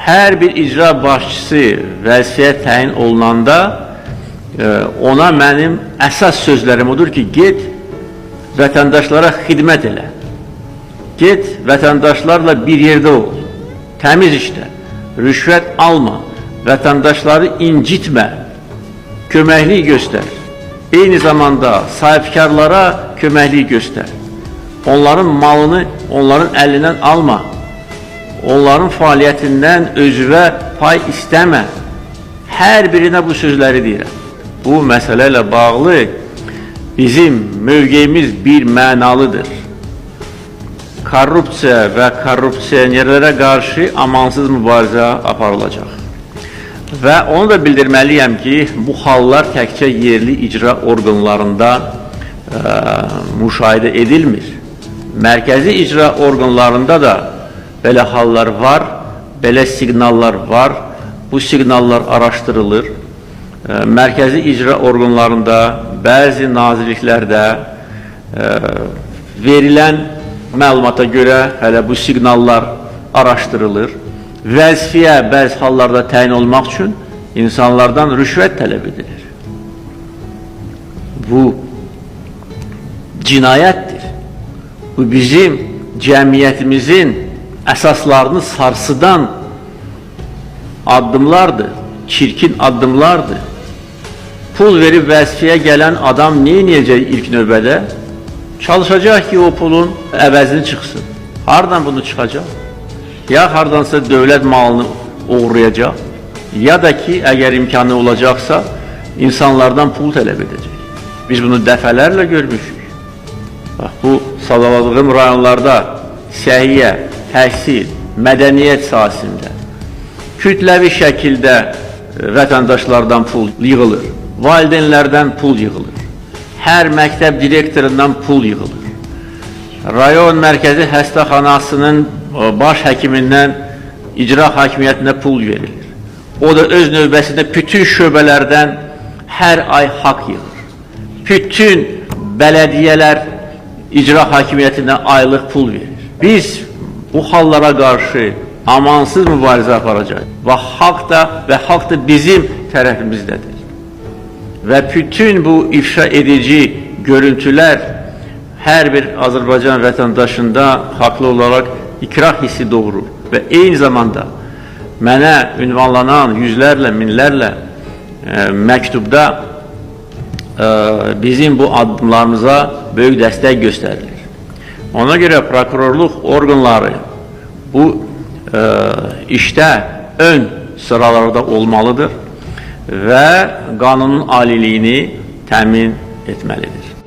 Hər bir icra başçısı vəzifəyə təyin olunanda ona mənim əsas sözlərim odur ki, get vətəndaşlara xidmət elə. Get vətəndaşlarla bir yerdə ol. Təmiz işlə, rüşvət alma, vətəndaşları incitmə, köməklik göstər. Eyni zamanda sahibkarlara köməklik göstər. Onların malını onların əlindən alma. Onların fəaliyyətindən özünə pay istəmə. Hər birinə bu sözləri deyirəm. Bu məsələ ilə bağlı bizim mövqeyimiz bir mənalıdır. Korrupsiya və korrupsionerlərə qarşı amansız mübarizə aparılacaq. Və onu da bildirməliyəm ki, bu hallar təkcə yerli icra orqanlarında müşahidə edilmir. Mərkəzi icra orqanlarında da belə hallar var, belə siqnallar var. Bu siqnallar araşdırılır. Mərkəzi icra orqanlarında, bəzi nazirliklərdə verilən məlumata görə hələ bu siqnallar araşdırılır. Vəzifəyə bəzi hallarda təyin olmaq üçün insanlardan rüşvət tələb edilir. Bu cinayətdir. Bu bizim cəmiyyətimizin əsaslarını sarsıdan addımlardır, çirkin addımlardır. Pul verib vəzifəyə gələn adam nə edəcək ilk növbədə? Çalışacaq ki, o pulun əvəzini çıxsın. Hardan bunu çıxacaq? Ya hardansa dövlət malını oğurlayacaq, ya da ki, əgər imkanı olacaqsa, insanlardan pul tələb edəcək. Biz bunu dəfələrlə görmüşük. Bax, bu sadaladığım rayonlarda səhiyyə, təhsil, mədəniyyət sahəsində kütləvi şəkildə vətəndaşlardan pul yığılır, valideynlərdən pul yığılır, hər məktəb direktorundan pul yığılır. Rayon mərkəzi xəstəxanasının baş həkimindən icra hakimiyyətinə pul verilir. O da öz növbəsində bütün şöbələrdən hər ay haqq yığır. Bütün bələdiyyələr icra hakimiyyətinə aylıq pul verir. Biz bu hallara qarşı amansız mübarizə aparacağıq və xalq da bizim tərəfimizdədir. Və bütün bu ifşa edici görüntülər hər bir Azərbaycan vətəndaşında haqlı olaraq ikrah hissi doğurur və eyni zamanda mənə ünvanlanan yüzlərlə, minlərlə məktubda bizim bu addımlarımıza böyük dəstək göstərilir. Ona görə prokurorluq orqanları bu işdə ön sıralarda olmalıdır və qanunun aliliyini təmin etməlidir.